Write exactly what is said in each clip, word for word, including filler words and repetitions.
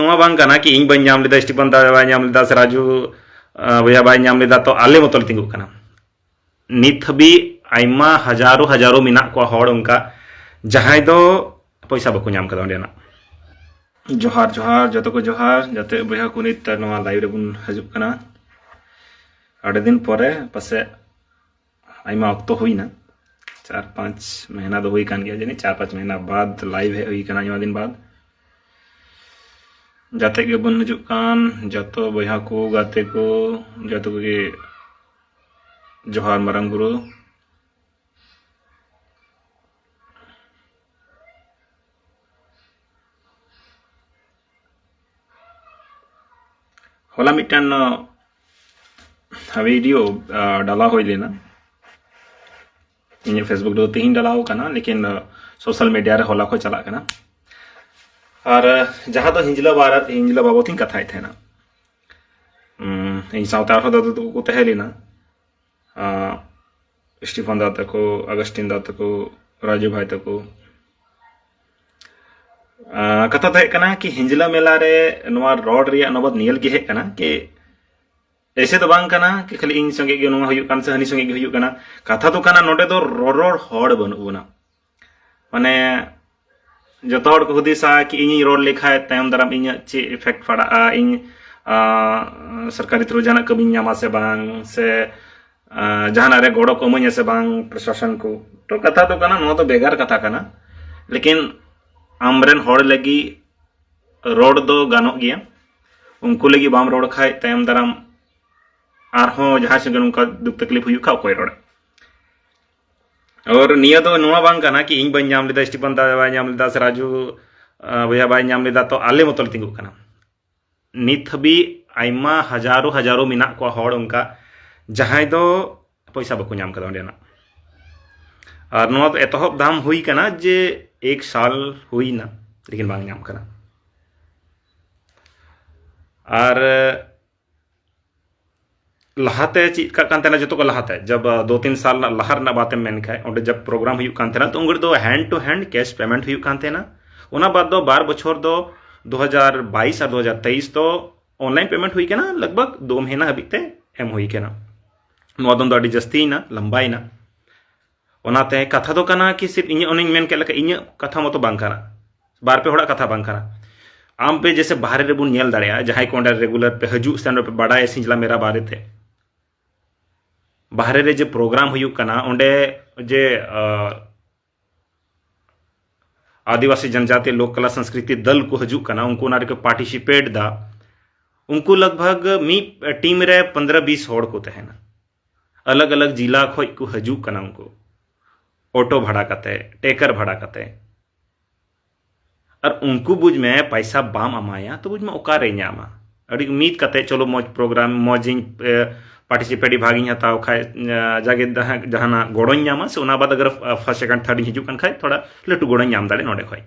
ᱱᱚᱣᱟ ᱵᱟᱝ ᱠᱟᱱᱟ ᱠᱤ ᱤᱧ ᱵᱟᱹᱧ ᱧᱟᱢ ᱞᱮᱫᱟ, ᱥᱴᱤᱯᱷᱟᱱ ᱫᱟ ᱵᱟᱭ ᱧᱟᱢ ᱞᱮᱫᱟ, ᱥᱮ ᱨᱟᱡᱩ ᱵᱚᱭᱦᱟ ᱵᱟᱭ ᱧᱟᱢ ᱞᱮᱫᱟ, ᱛᱚ ᱟᱞᱮ ᱢᱚᱛᱚ ᱞᱮ ᱛᱤᱸᱜᱩᱜ ᱠᱟᱱᱟ᱾ ᱱᱤᱛ ᱦᱟᱹᱵᱤᱡ ᱟᱭᱢᱟ ᱦᱟᱡᱟᱨᱚ ᱦᱟᱡᱟᱨᱚ ᱢᱮᱱᱟᱜ ᱠᱚᱣᱟ ᱦᱚᱲ ᱚᱱᱠᱟ, ᱡᱟᱦᱟᱸᱭ ᱫᱚ ᱯᱚᱭᱥᱟ ᱵᱟᱠᱚ ᱧᱟᱢ ᱠᱟᱫᱟ ᱚᱸᱰᱮᱱᱟᱜ᱾ ᱡᱚᱦᱟᱨ, ᱡᱚᱦᱟᱨ, ᱡᱚᱛᱚ ᱠᱚ ᱡᱚᱦᱟᱨ᱾ ᱡᱟᱛᱮ ᱵᱚᱭᱦᱟ ᱠᱚ ᱱᱤᱛ ᱱᱚᱣᱟ ᱞᱟᱭᱤᱵᱷ ᱨᱮᱵᱚᱱ ᱦᱤᱡᱩᱜ ᱠᱟᱱᱟ ᱟᱹᱰᱤ ᱫᱤᱱ ᱯᱚᱨᱮ, ᱯᱟᱥᱮ ᱟᱭᱢᱟ ᱚᱠᱛᱚ ᱦᱩᱭᱱᱟ, ᱪᱟᱨ ᱯᱟᱸᱪ ᱢᱟᱹᱦᱱᱟᱹ ᱫᱚ ᱦᱩᱭ ᱠᱟᱱ ᱜᱮᱭᱟ ᱡᱟᱹᱱᱤᱡ, ᱪᱟᱨ ᱯᱟᱸᱪ ᱢᱟᱹᱦᱱᱟᱹ ᱵᱟᱫ ᱞᱟᱭᱤᱵᱷ ᱦᱮᱡ ᱦᱩᱭ ᱠᱟᱱᱟ ᱟᱭᱢᱟ ᱫᱤᱱ ᱵᱟᱫ᱾ ᱡᱟᱛᱮ ᱜᱮᱵᱚᱱ ᱦᱤᱡᱩᱜ ᱠᱟᱱ ᱡᱚᱛᱚ ᱵᱚᱭᱦᱟ ᱠᱚ, ᱜᱟᱛᱮ ᱠᱚ, ᱡᱚᱛᱚ ᱠᱚᱜᱮ ᱡᱚᱦᱟᱨ ᱢᱟᱨᱟᱝ ᱵᱩᱨᱩ᱾ ᱦᱚᱞᱟ ᱢᱤᱫᱴᱟᱝ ᱵᱷᱤᱰᱤᱭᱳ ᱰᱟᱞᱟ ᱦᱩᱭ ᱞᱮᱱᱟ ᱤᱧᱟᱹᱜ ᱯᱷᱮᱥᱵᱩᱠ ᱨᱮᱫᱚ, ᱛᱮᱦᱮᱧ ᱰᱟᱞᱟᱣ ᱠᱟᱱᱟ, ᱞᱮᱠᱤᱱ ᱥᱳᱥᱟᱞ ᱢᱤᱰᱤᱭᱟ ᱨᱮ ᱦᱚᱞᱟ ᱠᱷᱚᱱ ᱪᱟᱞᱟᱜ ᱠᱟᱱᱟ᱾ ᱟᱨ ᱡᱟᱦᱟᱸ ᱫᱚ ᱦᱤᱧᱡᱽᱞᱟ ᱵᱟᱨᱟ ᱦᱤᱧᱡᱽᱞᱟ ᱵᱟᱵᱚᱛ ᱤᱧ ᱠᱟᱛᱷᱟᱭᱮᱫ ᱛᱟᱦᱮᱱᱟ᱾ ᱤᱧ ᱥᱟᱶᱛᱮ ᱟᱨᱦᱚᱸ ᱫᱟᱫᱟ ᱛᱟᱠᱚ ᱠᱚ ᱛᱟᱦᱮᱸ ᱞᱮᱱᱟ, ᱥᱴᱤᱯᱷᱟᱱ ᱫᱟ ᱛᱟᱠᱚ, ᱟᱜᱟᱥᱴᱤᱱ ᱫᱟ ᱛᱟᱠᱚ, ᱨᱟᱡᱩ ᱵᱷᱟᱭ ᱛᱟᱠᱚ᱾ ᱠᱟᱛᱷᱟ ᱛᱟᱦᱮᱸ ᱠᱟᱱᱟ ᱠᱤ ᱦᱤᱧᱡᱽᱞᱟ ᱢᱮᱞᱟ ᱨᱮ ᱱᱚᱣᱟ ᱨᱚᱲ ᱨᱮᱭᱟᱜ ᱱᱚᱵᱚᱛ ᱧᱮᱞ ᱜᱮ ᱦᱮᱡ ᱠᱟᱱᱟ ᱠᱤ ᱮᱭᱥᱮ ᱫᱚ ᱵᱟᱝ ᱠᱟᱱᱟ ᱠᱤ ᱠᱷᱟᱹᱞᱤ ᱤᱧ ᱥᱚᱸᱜᱮ ᱜᱮ ᱱᱚᱣᱟ ᱦᱩᱭᱩᱜ ᱠᱟᱱ ᱥᱮ ᱦᱟᱹᱱᱤ ᱥᱚᱸᱜᱮ ᱜᱮ ᱦᱩᱭᱩᱜ ᱠᱟᱱᱟ᱾ ᱠᱟᱛᱷᱟ ᱫᱚ ᱠᱟᱱᱟ, ᱱᱚᱰᱮ ᱫᱚ ᱨᱚᱨᱚᱲ ᱦᱚᱲ ᱵᱟᱹᱱᱩᱜ ᱵᱚᱱᱟ᱾ ᱢᱟᱱᱮ, ᱡᱚᱛᱚ ᱦᱚᱲ ᱠᱚ ᱦᱩᱫᱤᱥᱟ ᱠᱤ ᱤᱧᱤᱧ ᱨᱚᱲ ᱞᱮᱠᱷᱟᱡ ᱛᱟᱭᱚᱢ ᱫᱟᱨᱟᱢ ᱤᱧᱟᱹᱜ ᱪᱮᱫ ᱤᱯᱷᱮᱠᱴ ᱯᱟᱲᱟᱜᱼᱟ, ᱤᱧ ᱥᱚᱨᱠᱟᱨᱤ ᱛᱷᱨᱩ ᱡᱟᱦᱟᱱᱟᱜ ᱠᱟᱹᱢᱤᱧ ᱧᱟᱢᱟ ᱥᱮ ᱵᱟᱝ, ᱥᱮ ᱡᱟᱦᱟᱱᱟᱜ ᱨᱮ ᱜᱚᱲᱚ ᱠᱚ ᱮᱢᱟᱹᱧᱟ ᱥᱮ ᱵᱟᱝ ᱯᱨᱚᱥᱟᱥᱚᱱ ᱠᱚ᱾ ᱛᱚ, ᱠᱟᱛᱷᱟ ᱫᱚ ᱠᱟᱱᱟ, ᱱᱚᱣᱟ ᱫᱚ ᱵᱷᱮᱜᱟᱨ ᱠᱟᱛᱷᱟ ᱠᱟᱱᱟ, ᱞᱮᱠᱤᱱ ᱟᱢᱨᱮᱱ ᱦᱚᱲ ᱞᱟᱹᱜᱤᱫ ᱨᱚᱲ ᱫᱚ ᱜᱟᱱᱚᱜ ᱜᱮᱭᱟ᱾ ᱩᱱᱠᱩ ᱞᱟᱹᱜᱤᱫ ᱵᱟᱢ ᱨᱚᱲ ᱠᱷᱟᱡ ᱛᱟᱭᱚᱢ ᱫᱟᱨᱟᱢ ᱟᱨᱦᱚᱸ ᱡᱟᱦᱟᱸᱭ ᱥᱚᱸᱜᱮ ᱱᱚᱝᱠᱟ ᱫᱩᱠ ᱛᱟᱠᱞᱤᱯ ᱦᱩᱭᱩᱜ ᱠᱷᱟᱡ ᱚᱠᱚᱭ ᱨᱚᱲᱟ? ᱟᱨ ᱱᱤᱭᱟᱹ ᱫᱚ ᱱᱚᱣᱟ ᱵᱟᱝ ᱠᱟᱱᱟ ᱠᱤ ᱤᱧ ᱵᱟᱹᱧ ᱧᱟᱢ ᱞᱮᱫᱟ, ᱥᱴᱤᱯᱷᱟᱱ ᱫᱟ ᱵᱟᱭ ᱧᱟᱢ ᱞᱮᱫᱟ, ᱥᱮ ᱨᱟᱡᱩ ᱵᱚᱭᱦᱟ ᱵᱟᱭ ᱧᱟᱢ ᱞᱮᱫᱟ, ᱛᱚ ᱟᱞᱮ ᱢᱚᱛᱚ ᱞᱮ ᱛᱤᱸᱜᱩᱜ ᱠᱟᱱᱟ᱾ ᱱᱤᱛ ᱦᱟᱹᱵᱤᱡ ᱟᱭᱢᱟ ᱦᱟᱡᱟᱨᱚ ᱦᱟᱡᱟᱨᱚ ᱢᱮᱱᱟᱜ ᱠᱚᱣᱟ ᱦᱚᱲ ᱚᱱᱠᱟ, ᱡᱟᱦᱟᱸᱭ ᱫᱚ ᱯᱚᱭᱥᱟ ᱵᱟᱠᱚ ᱧᱟᱢ ᱠᱟᱫᱟ ᱚᱸᱰᱮᱱᱟᱜ᱾ ᱟᱨ ᱱᱚᱣᱟ ᱫᱚ ᱮᱛᱚᱦᱚᱵ ᱫᱷᱟᱢ ᱦᱩᱭ ᱠᱟᱱᱟ ᱡᱮ ᱮᱠ ᱥᱟᱞ ᱦᱩᱭᱱᱟ, ᱞᱮᱠᱤᱱ ᱵᱟᱝ ᱧᱟᱢ ᱠᱟᱱᱟ᱾ ᱟᱨ ᱞᱟᱦᱟᱛᱮ ᱪᱮᱫ ᱠᱟᱜ ᱠᱟᱱ ᱛᱟᱦᱮᱱᱟ, ᱡᱚᱛᱚ ᱠᱚ ᱞᱟᱦᱟᱛᱮ ᱡᱟᱵ ᱫᱩ ᱛᱤᱱ ᱥᱟᱞ ᱞᱟᱦᱟ ᱨᱮᱱᱟᱜ ᱵᱟᱛᱮᱢ ᱢᱮᱱ ᱠᱷᱟᱡ, ᱚᱸᱰᱮ ᱡᱟᱵ ᱯᱨᱳᱜᱨᱟᱢ ᱦᱩᱭᱩᱜ ᱠᱟᱱ ᱛᱟᱦᱮᱱᱟ, ᱛᱚ ᱩᱱ ᱜᱷᱟᱹᱲᱤᱡ ᱫᱚ hand to hand cash payment ᱦᱩᱭᱩᱜ ᱠᱟᱱ ᱛᱟᱦᱮᱱᱟ᱾ ᱚᱱᱟ ᱵᱟᱫ ᱫᱚ ᱵᱟᱨ ᱵᱚᱪᱷᱚᱨ ᱫᱚ ᱫᱩ ᱦᱟᱡᱟᱨ ᱵᱟᱭᱤᱥ ᱟᱨ ᱫᱩ ᱦᱟᱡᱟᱨ ᱛᱮᱭᱤᱥ ᱫᱚ ᱚᱱᱞᱟᱭᱤᱱ ᱯᱮᱢᱮᱱᱴ ᱦᱩᱭ ᱠᱟᱱᱟ, ᱞᱟᱜᱽ ᱵᱷᱟᱜᱽ ᱫᱩ ᱢᱟᱹᱦᱱᱟᱹ ᱦᱟᱹᱵᱤᱡ ᱛᱮ ᱮᱢ ᱦᱩᱭ ᱠᱟᱱᱟ᱾ ᱱᱚᱣᱟ ᱫᱚ ᱟᱹᱰᱤ ᱡᱟᱹᱥᱛᱤᱭᱮᱱᱟ, ᱞᱟᱢᱵᱟᱭᱮᱱᱟ᱾ ᱚᱱᱟᱛᱮ ᱠᱟᱛᱷᱟ ᱫᱚ ᱠᱟᱱᱟ ᱠᱤ ᱥᱤᱨᱯ ᱤᱧᱟᱹᱜ, ᱚᱱᱮᱧ ᱢᱮᱱ ᱠᱮᱫ ᱞᱮᱠᱟ, ᱤᱧᱟᱹᱜ ᱠᱟᱛᱷᱟ ᱢᱚᱛᱚ ᱵᱟᱝ ᱠᱟᱱᱟ, ᱵᱟᱨ ᱯᱮ ᱦᱚᱲᱟᱜ ᱠᱟᱛᱷᱟ ᱵᱟᱝ ᱠᱟᱱᱟ᱾ ᱟᱢ ᱯᱮ ᱡᱮᱥᱮ ᱵᱟᱦᱨᱮ ᱨᱮᱵᱚᱱ ᱧᱮᱞ ᱫᱟᱲᱮᱭᱟᱜᱼᱟ, ᱡᱟᱦᱟᱸᱭ ᱠᱚ ᱚᱸᱰᱮ ᱨᱮᱜᱩᱞᱟᱨ ᱯᱮ ᱦᱤᱡᱩᱜ ᱥᱮᱱᱚᱜ ᱯᱮ ᱵᱟᱰᱟᱭᱟ ᱥᱤᱸᱡᱽᱞᱟ ᱢᱮᱞᱟ ᱵᱟᱨᱮᱛᱮ, ᱵᱟᱦᱨᱮ ᱨᱮ ᱡᱮ ᱯᱨᱳᱜᱨᱟᱢ ᱦᱩᱭᱩᱜ ᱠᱟᱱᱟ, ᱚᱸᱰᱮ ᱡᱮ ᱟᱹ, ᱟᱹᱫᱤᱵᱟᱹᱥᱤ ᱡᱚᱱᱡᱟᱛᱤ ᱞᱳᱠ ᱠᱟᱞᱟ ᱥᱚᱝᱥᱠᱨᱤᱛᱤ ᱫᱚᱞ ᱠᱚ ᱦᱤᱡᱩᱜ ᱠᱟᱱᱟ, ᱩᱱᱠᱩ ᱚᱱᱟ ᱨᱮᱠᱚ ᱯᱟᱨᱴᱤᱥᱤᱯᱮᱴ ᱫᱟ᱾ ᱩᱱᱠᱩ ᱞᱟᱜᱽ ᱵᱷᱟᱜᱽ ᱢᱤᱫ ᱴᱤᱢ ᱨᱮ ᱯᱚᱱᱫᱽᱨᱚ ᱵᱤᱥ ᱦᱚᱲ ᱠᱚ ᱛᱟᱦᱮᱱᱟ᱾ ᱟᱞᱟᱜᱽ ᱟᱞᱟᱜᱽ ᱡᱤᱞᱟ ᱠᱷᱚᱡ ᱠᱚ ᱦᱤᱡᱩᱜ ᱠᱟᱱᱟ ᱩᱱᱠᱩ, ᱚᱴᱳ ᱵᱷᱟᱲᱟ ᱠᱟᱛᱮ, ᱴᱮᱠᱟᱨ ᱵᱷᱟᱲᱟ ᱠᱟᱛᱮ᱾ ᱟᱨ ᱩᱱᱠᱩ ᱵᱩᱡᱽ ᱢᱮ, ᱯᱟᱭᱥᱟ ᱵᱟᱢ ᱮᱢᱟᱭᱟ ᱛᱚ ᱵᱩᱡᱽ ᱢᱮ ᱚᱠᱟᱨᱮᱭ ᱧᱟᱢᱟ? ᱟᱹᱰᱤ ᱩᱢᱤᱫ ᱠᱟᱛᱮ ᱪᱚᱞᱚ ᱢᱚᱡᱽ ᱯᱨᱳᱜᱨᱟᱢ, ᱢᱚᱡᱽ ᱤᱧ ᱯᱟᱨᱴᱤᱥᱤᱯᱮᱴ, ᱵᱷᱟᱜᱽ ᱤᱧ ᱦᱟᱛᱟᱣ ᱠᱷᱟᱡ, ᱡᱟᱜᱮ ᱡᱟᱦᱟᱸ ᱡᱟᱦᱟᱱᱟᱜ ᱜᱚᱲᱚᱧ ᱧᱟᱢᱟ, ᱥᱮ ᱚᱱᱟ ᱵᱟᱫ ᱟᱜᱟᱨ ᱯᱷᱟᱨᱥᱴ ᱥᱮᱠᱮᱱᱰ ᱛᱷᱟᱨᱰ ᱤᱧ ᱦᱤᱡᱩᱜ ᱠᱟᱱ ᱠᱷᱟᱡ ᱛᱷᱚᱲᱟ ᱞᱟᱹᱴᱩ ᱜᱚᱲᱚᱧ ᱧᱟᱢ ᱫᱟᱲᱮᱭᱟᱜᱼᱟ ᱱᱚᱸᱰᱮ ᱠᱷᱚᱡ᱾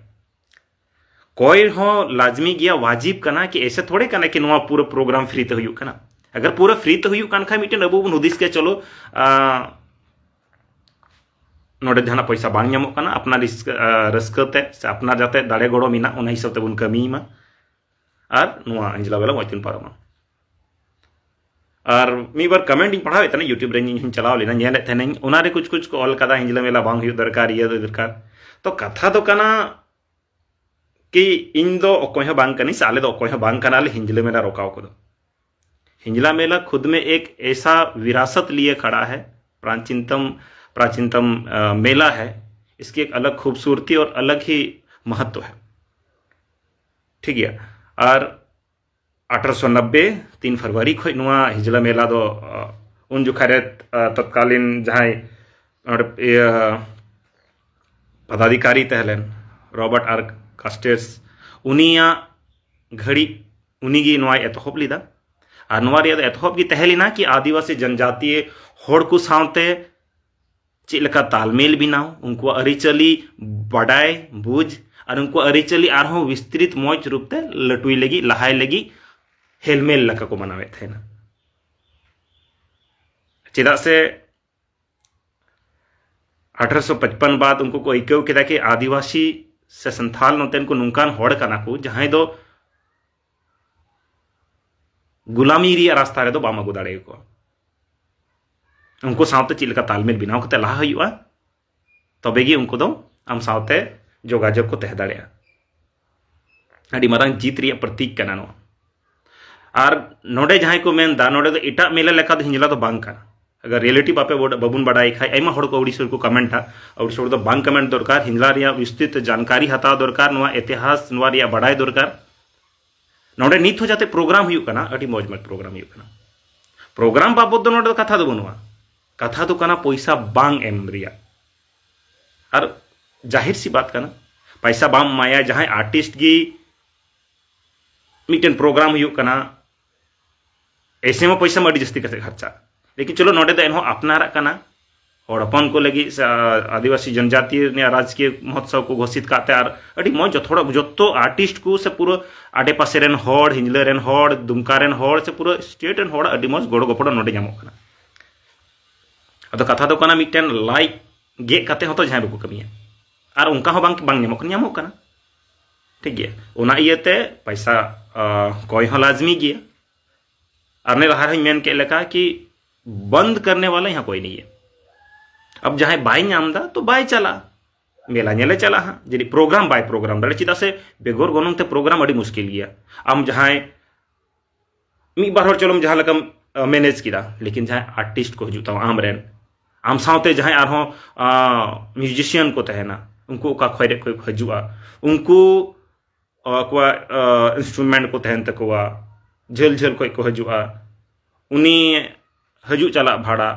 ᱠᱚᱭ ᱦᱚᱸ ᱞᱟᱡᱢᱤ ᱜᱮᱭᱟ, ᱣᱟᱡᱤᱵ ᱠᱟᱱᱟ ᱠᱤ ᱮᱥᱮ ᱛᱷᱚᱲᱮ ᱠᱟᱱᱟ ᱠᱤ ᱱᱚᱣᱟ ᱯᱩᱨᱟᱹ ᱯᱨᱳᱜᱨᱟᱢ ᱯᱷᱨᱤ ᱛᱮ ᱦᱩᱭᱩᱜ ᱠᱟᱱᱟ᱾ ᱟᱜᱟᱨ ᱯᱩᱨᱟᱹ ᱯᱷᱨᱤ ᱛᱮ ᱦᱩᱭᱩᱜ ᱠᱟᱱ ᱠᱷᱟᱡ ᱢᱤᱫᱴᱮᱱ ᱟᱵᱚ ᱵᱚᱱ ᱦᱩᱫᱤᱥ ᱠᱮᱭᱟ, ᱪᱚᱞᱚ, ᱟᱸ, ᱱᱚᱰᱮ ᱡᱟᱦᱟᱱᱟᱜ ᱯᱚᱭᱥᱟ ᱵᱟᱝ ᱧᱟᱢᱚᱜ ᱠᱟᱱᱟ, ᱟᱯᱱᱟᱨ ᱨᱟᱹᱥᱠᱟᱹ, ᱟᱸ, ᱨᱟᱹᱥᱠᱟᱹ ᱛᱮ ᱥᱮ ᱟᱯᱱᱟᱨ ᱡᱟᱛᱮ ᱫᱟᱲᱮ ᱜᱚᱲᱚ ᱢᱮᱱᱟᱜ, ᱚᱱᱟ ᱦᱤᱥᱟᱹᱵ ᱛᱮᱵᱚᱱ ᱠᱟᱹᱢᱤᱭ ᱢᱟ᱾ ᱟᱨ ᱱᱚᱣᱟ ᱤᱧᱡᱽᱞᱟ ᱢᱮᱞᱟ ᱢᱚᱡᱽ ᱛᱮᱵᱚᱱ ᱯᱟᱨᱚᱢᱟ᱾ ᱟᱨ ᱢᱤᱫ ᱵᱟᱨ ᱠᱚᱢᱮᱱᱴ ᱤᱧ ᱯᱟᱲᱦᱟᱣᱮᱫ ᱛᱟᱦᱮᱱᱟ, YouTube ᱨᱮ ᱤᱧ ᱦᱚᱸᱧ ᱪᱟᱞᱟᱣ ᱞᱮᱱᱟ, ᱧᱮᱞᱮᱫ ᱛᱟᱦᱮᱱᱟᱹᱧ, ᱚᱱᱟ ᱨᱮ ᱠᱩᱪ ᱠᱩᱪ ᱠᱚ ᱚᱞ ᱠᱟᱫᱟ, ᱤᱧᱡᱽᱞᱟ ᱢᱮᱞᱟ ᱵᱟᱝ ᱦᱩᱭᱩᱜ ᱫᱚᱨᱠᱟᱨ, ᱤᱭᱟᱹ ᱫᱚᱨᱠᱟᱨ᱾ ᱛᱚ ᱠᱟᱛᱷᱟ ᱫᱚ ᱠᱟᱱᱟ ᱠᱤ ᱤᱧ ᱫᱚ ᱚᱠᱚᱭ ᱦᱚᱸ ᱵᱟᱝ ᱠᱟᱹᱱᱟᱹᱧ, ᱥᱮ ᱟᱞᱮ ᱫᱚ ᱚᱠᱚᱭ ᱦᱚᱸ ᱵᱟᱝ ᱠᱟᱱᱟᱞᱮ ᱦᱤᱧᱡᱽᱞᱟᱹ ᱢᱮᱞᱟ ᱨᱚᱠᱟᱣ ᱠᱚᱫᱚ᱾ ᱦᱤᱧᱡᱽᱞᱟ ᱢᱮᱞᱟ ᱠᱷᱩᱫ ᱢᱮ ᱮᱠ ᱮᱥᱟ ᱵᱤᱨᱟᱥᱟᱛ ᱞᱤᱭᱮ ᱠᱷᱟᱲᱟ ᱦᱮ, ᱯᱨᱟᱪᱤᱱᱛᱚᱢ, ᱯᱨᱟᱪᱤᱱᱛᱚᱢ, ᱟ, ᱢᱮᱞᱟ ᱦᱮ, ᱤᱥᱠᱤ ᱮᱠ ᱟᱞᱟᱜᱽ ᱠᱷᱩᱵᱥᱩᱨᱛᱤ ᱚᱨ ᱟᱞᱟᱜᱽ ᱦᱤ ᱢᱟᱦᱟᱛᱛᱚ ᱦᱮ᱾ ᱴᱷᱤᱠ ᱜᱮᱭᱟ᱾ ᱟᱨ ᱟᱴᱷᱨᱚᱥᱚ ᱱᱚᱵᱵᱮ ᱛᱤᱱ ᱯᱷᱮᱵᱽᱨᱩᱣᱟᱨᱤ ᱠᱷᱚᱡ ᱱᱚᱣᱟ ᱦᱤᱡᱽᱞᱟ ᱢᱮᱞᱟ ᱫᱚ, ᱟ, ᱩᱱ ᱡᱚᱠᱷᱟ ᱨᱮ, ᱟ, ᱛᱚᱛᱠᱟᱞᱤᱱ ᱡᱟᱦᱟᱸᱭ ᱱᱚᱰᱮ, ᱤᱭᱟᱹ, ᱯᱚᱫᱟᱫᱷᱤᱠᱟᱨᱤ ᱛᱟᱦᱮᱸ ᱞᱮᱱ, ᱨᱚᱵᱟᱨᱴ ᱟᱨ ᱠᱟᱥᱴᱮᱥ, ᱩᱱᱤᱭᱟᱜ ᱜᱷᱟᱹᱲᱤ ᱩᱱᱤᱜᱮ ᱱᱚᱣᱟᱭ ᱮᱛᱚᱦᱚᱵ ᱞᱮᱫᱟ᱾ ᱟᱨ ᱱᱚᱣᱟ ᱨᱮᱭᱟᱜ ᱫᱚ ᱮᱛᱚᱦᱚᱵ ᱜᱮ ᱛᱟᱦᱮᱸ ᱞᱮᱱᱟ ᱠᱤ ᱟᱹᱫᱤᱵᱟᱹᱥᱤ ᱡᱚᱱᱡᱟᱛᱤᱭᱚ ᱦᱚᱲ ᱠᱚ ᱥᱟᱶᱛᱮ ᱪᱮᱫ ᱞᱮᱠᱟ ᱛᱟᱞᱢᱮᱞ ᱵᱮᱱᱟᱣ, ᱩᱱᱠᱩᱣᱟᱜ ᱟᱹᱨᱤᱪᱟᱹᱞᱤ ᱵᱟᱰᱟᱭ ᱵᱩᱡᱽ, ᱟᱨ ᱩᱱᱠᱩᱣᱟᱜ ᱟᱹᱨᱤᱪᱟᱹᱞᱤ ᱟᱨᱦᱚᱸ ᱵᱤᱥᱛᱨᱤᱛ ᱢᱚᱡᱽ ᱨᱩᱯ ᱛᱮ ᱞᱟᱹᱴᱩᱭ ᱞᱟᱹᱜᱤᱫ, ᱞᱟᱦᱟᱭ ᱞᱟᱹᱜᱤᱫ ᱦᱮᱞᱢᱮᱞ ᱞᱮᱠᱟ ᱠᱚ ᱢᱟᱱᱟᱣᱮᱫ ᱛᱟᱦᱮᱱᱟ᱾ ᱪᱮᱫᱟᱜ ᱥᱮ ᱟᱴᱷᱨᱚᱥᱚ ᱯᱟᱸᱪᱯᱟᱱ ᱵᱟᱫ ᱩᱱᱠᱩ ᱠᱚ ᱟᱹᱭᱠᱟᱹᱣ ᱠᱮᱫᱟ ᱠᱤ ᱟᱹᱫᱤᱵᱟᱹᱥᱤ ᱥᱮ ᱥᱟᱱᱛᱷᱟᱞ ᱱᱚᱛᱮᱱ ᱠᱚ ᱱᱚᱝᱠᱟᱱ ᱦᱚᱲ ᱠᱟᱱᱟ ᱠᱚ, ᱡᱟᱦᱟᱸᱭ ᱫᱚ ᱜᱩᱞᱟᱢᱤ ᱨᱮᱭᱟᱜ ᱨᱟᱥᱛᱟ ᱨᱮᱫᱚ ᱵᱟᱢ ᱟᱹᱜᱩ ᱫᱟᱲᱮᱭᱟᱠᱚᱣᱟ᱾ ᱩᱱᱠᱩ ᱥᱟᱶᱛᱮ ᱪᱮᱫ ᱞᱮᱠᱟ ᱛᱟᱞᱢᱮᱞ ᱵᱮᱱᱟᱣ ᱠᱟᱛᱮ ᱞᱟᱦᱟ ᱦᱩᱭᱩᱜᱼᱟ, ᱛᱚᱵᱮ ᱜᱮ ᱩᱱᱠᱩ ᱫᱚ ᱟᱢ ᱥᱟᱶᱛᱮ ᱡᱳᱜᱟᱡᱳᱜᱽ ᱠᱚ ᱛᱟᱦᱮᱸ ᱫᱟᱲᱮᱭᱟᱜᱼᱟ᱾ ᱟᱹᱰᱤ ᱢᱟᱨᱟᱝ ᱡᱤᱛ ᱨᱮᱭᱟᱜ ᱯᱨᱚᱛᱤᱠ ᱠᱟᱱᱟ ᱱᱚᱣᱟ᱾ ᱟᱨ ᱱᱚᱰᱮ ᱡᱟᱦᱟᱸᱭ ᱠᱚ ᱢᱮᱱ ᱮᱫᱟ, ᱱᱚᱰᱮ ᱫᱚ ᱮᱴᱟᱜ ᱢᱮᱞᱟ ᱞᱮᱠᱟ ᱫᱚ ᱦᱤᱧᱡᱽᱞᱟ ᱫᱚ ᱵᱟᱝ ᱠᱟᱱᱟ᱾ ᱟᱜᱟᱨ ᱨᱤᱭᱮᱞᱤᱴᱤ ᱵᱟᱯᱮ ᱵᱚᱰ-, ᱵᱟᱵᱚᱱ ᱵᱟᱰᱟᱭ ᱠᱷᱟᱡ, ᱟᱭᱢᱟ ᱦᱚᱲ ᱠᱚ ᱟᱹᱣᱲᱤ ᱥᱩᱨ ᱠᱚ ᱠᱚᱢᱮᱱᱴᱟ, ᱟᱹᱣᱲᱤ ᱥᱩᱨ ᱫᱚ ᱵᱟᱝ ᱠᱚᱢᱮᱱᱴ ᱫᱚᱨᱠᱟᱨ᱾ ᱦᱤᱧᱡᱽᱞᱟ ᱨᱮᱭᱟᱜ ᱵᱤᱥᱛᱤᱛ ᱡᱟᱱᱠᱟᱨᱤ ᱦᱟᱛᱟᱣ ᱫᱚᱨᱠᱟᱨ, ᱱᱚᱣᱟ ᱤᱛᱤᱦᱟᱥ, ᱱᱚᱣᱟ ᱨᱮᱭᱟᱜ ᱵᱟᱰᱟᱭ ᱫᱚᱨᱠᱟᱨ᱾ ᱱᱚᱰᱮ ᱱᱤᱛ ᱦᱚᱸ ᱡᱟᱛᱮ ᱯᱨᱳᱜᱨᱟᱢ ᱦᱩᱭᱩᱜ ᱠᱟᱱᱟ, ᱟᱹᱰᱤ ᱢᱚᱡᱽ ᱢᱚᱡᱽ ᱯᱨᱳᱜᱨᱟᱢ ᱦᱩᱭᱩᱜ ᱠᱟᱱᱟ᱾ ᱯᱨᱳᱜᱨᱟᱢ ᱵᱟᱵᱚᱫ ᱫᱚ ᱱᱚᱰᱮ ᱫᱚ ᱠᱟᱛᱷᱟ ᱫᱚ ᱵᱟᱹᱱᱩᱜᱼᱟ᱾ ᱠᱟᱛᱷᱟ ᱫᱚ ᱠᱟᱱᱟ ᱯᱚᱭᱥᱟ ᱵᱟᱝ ᱮᱢ ᱨᱮᱭᱟᱜ᱾ ᱟᱨ ᱡᱟᱦᱤᱨ ᱥᱤ ᱵᱟᱛ ᱠᱟᱱᱟ, ᱯᱚᱭᱥᱟ ᱵᱟᱢ ᱮᱢᱟᱭᱟ, ᱡᱟᱦᱟᱸᱭ ᱟᱨᱴᱤᱥᱴ ᱜᱮ ᱢᱤᱫᱴᱮᱱ ᱯᱨᱳᱜᱨᱟᱢ ᱦᱩᱭᱩᱜ ᱠᱟᱱᱟ, ᱮᱥᱮ ᱢᱟ ᱯᱚᱭᱥᱟ ᱢᱟ ᱟᱹᱰᱤ ᱡᱟᱹᱥᱛᱤ ᱠᱟᱛᱮ ᱠᱷᱚᱨᱪᱟ, ᱞᱮᱠᱤᱱ ᱪᱚᱞᱚ ᱱᱚᱰᱮ ᱫᱚ ᱮᱱᱦᱚᱸ ᱟᱯᱱᱟᱨᱟᱜ ᱠᱟᱱᱟ, ᱦᱚᱲ ᱦᱚᱯᱚᱱ ᱠᱚ ᱞᱟᱹᱜᱤᱫ ᱥᱮ, ᱟ, ᱟᱹᱫᱤᱵᱟᱹᱥᱤ ᱡᱚᱱᱡᱟᱛᱤ ᱨᱮᱱᱟᱜ ᱨᱟᱡᱽᱠᱤᱭᱟᱹ ᱢᱚᱦᱚᱛᱥᱚᱵ ᱠᱚ ᱜᱷᱳᱥᱤᱛ ᱠᱟᱜ ᱛᱮ, ᱟᱨ ᱟᱹᱰᱤ ᱢᱚᱡᱽ ᱡᱚᱛᱚ ᱦᱚᱲ, ᱡᱚᱛᱚ ᱟᱨᱴᱤᱥᱴ ᱠᱚ ᱥᱮ ᱯᱩᱨᱟᱹ ᱟᱰᱮ ᱯᱟᱥᱮ ᱨᱮᱱ ᱦᱚᱲ, ᱦᱤᱧᱡᱽᱞᱟᱹ ᱨᱮᱱ ᱦᱚᱲ, ᱫᱩᱢᱠᱟ ᱨᱮᱱ ᱦᱚᱲ ᱥᱮ ᱯᱩᱨᱟᱹ ᱥᱴᱮᱴ ᱨᱮᱱ ᱦᱚᱲ ᱟᱹᱰᱤ ᱢᱚᱡᱽ ᱜᱚᱲᱚ ᱜᱚᱯᱚᱲᱚ ᱱᱚᱰᱮ ᱧᱟᱢᱚᱜ ᱠᱟᱱᱟ᱾ ᱟᱫᱚ ᱠᱟᱛᱷᱟ ᱫᱚ ᱠᱟᱱᱟ, ᱢᱤᱫᱴᱮᱱ ᱞᱟᱡ ᱜᱮᱫ ᱠᱟᱛᱮ ᱦᱚᱸᱛᱚ ᱡᱟᱦᱟᱸᱭ ᱵᱟᱠᱚ ᱠᱟᱹᱢᱤᱭᱟ, ᱟᱨ ᱚᱱᱠᱟ ᱦᱚᱸ ᱵᱟᱝ, ᱵᱟᱝ ᱧᱟᱢᱚᱜ ᱠᱟᱱᱟ, ᱧᱟᱢᱚᱜ ᱠᱟᱱᱟ, ᱴᱷᱤᱠ ᱜᱮᱭᱟ᱾ ᱚᱱᱟ ᱤᱭᱟᱹᱛᱮ ᱯᱚᱭᱥᱟ, ᱟ, ᱠᱚᱭ ᱦᱚᱸ ᱞᱟᱡᱢᱤ ᱜᱮᱭᱟ᱾ ᱟᱨ ᱚᱱᱮ ᱞᱟᱦᱟ ᱨᱮᱦᱚᱸᱧ ᱢᱮᱱ ᱠᱮᱫ ᱞᱮᱠᱟ ᱠᱤ ᱵᱚᱱᱫ ᱠᱟᱨᱱᱮ ᱣᱟᱞᱟ ᱭᱟᱦᱟᱸ ᱠᱚᱭ ᱱᱟᱦᱤᱸ ᱦᱟᱭ᱾ ᱟᱵ ᱡᱟᱦᱟᱸᱭ ᱵᱟᱭ ᱧᱟᱢ ᱮᱫᱟ ᱛᱚ ᱵᱟᱭ ᱪᱟᱞᱟᱜᱼᱟ, ᱢᱮᱞᱟ ᱧᱮᱞᱮ ᱪᱟᱞᱟᱜᱼᱟ ᱦᱟᱸᱜ, ᱡᱩᱫᱤ ᱯᱨᱳᱜᱨᱟᱢ ᱵᱟᱭ ᱯᱨᱳᱜᱨᱟᱢ ᱫᱟᱲᱮ, ᱪᱮᱫᱟᱜ ᱥᱮ ᱵᱮᱜᱚᱨ ᱜᱚᱱᱚᱝ ᱛᱮ ᱯᱨᱳᱜᱨᱟᱢ ᱟᱹᱰᱤ ᱢᱩᱥᱠᱤᱞ ᱜᱮᱭᱟ᱾ ᱟᱢ ᱡᱟᱦᱟᱸᱭ ᱢᱤᱫ ᱵᱟᱨ ᱦᱚᱲ ᱪᱚᱞᱚᱢ ᱡᱟᱦᱟᱸ ᱞᱮᱠᱟᱢ ᱢᱮᱱᱮᱡᱽ ᱠᱮᱫᱟ, ᱞᱮᱠᱤᱱ ᱡᱟᱦᱟᱸᱭ ᱟᱨᱴᱤᱥᱴ ᱠᱚ ᱦᱤᱡᱩᱜ ᱛᱟᱢᱟ ᱟᱢ ᱨᱮᱱ, ᱟᱢ ᱥᱟᱶᱛᱮ ᱡᱟᱦᱟᱸᱭ ᱟᱨᱦᱚᱸ ᱢᱤᱣᱡᱤᱥᱤᱭᱟᱱ ᱠᱚ ᱛᱟᱦᱮᱱᱟ, ᱩᱱᱠᱩ ᱚᱠᱟ ᱠᱷᱚᱡ ᱨᱮ ᱠᱷᱚᱡ ᱠᱚ ᱦᱤᱡᱩᱜᱼᱟ, ᱩᱱᱠᱩ ᱟᱠᱚᱣᱟᱜ ᱤᱱᱥᱴᱨᱩᱢᱮᱱᱴ ᱠᱚ ᱛᱟᱦᱮᱱ ᱛᱟᱠᱚᱣᱟ, ᱡᱷᱟᱹᱞ ᱡᱷᱟᱹᱞ ᱠᱷᱚᱡ ᱠᱚ ᱦᱤᱡᱩᱜᱼᱟ, ᱩᱱᱤ ᱦᱤᱡᱩᱜ ᱪᱟᱞᱟᱜ ᱵᱷᱟᱲᱟ,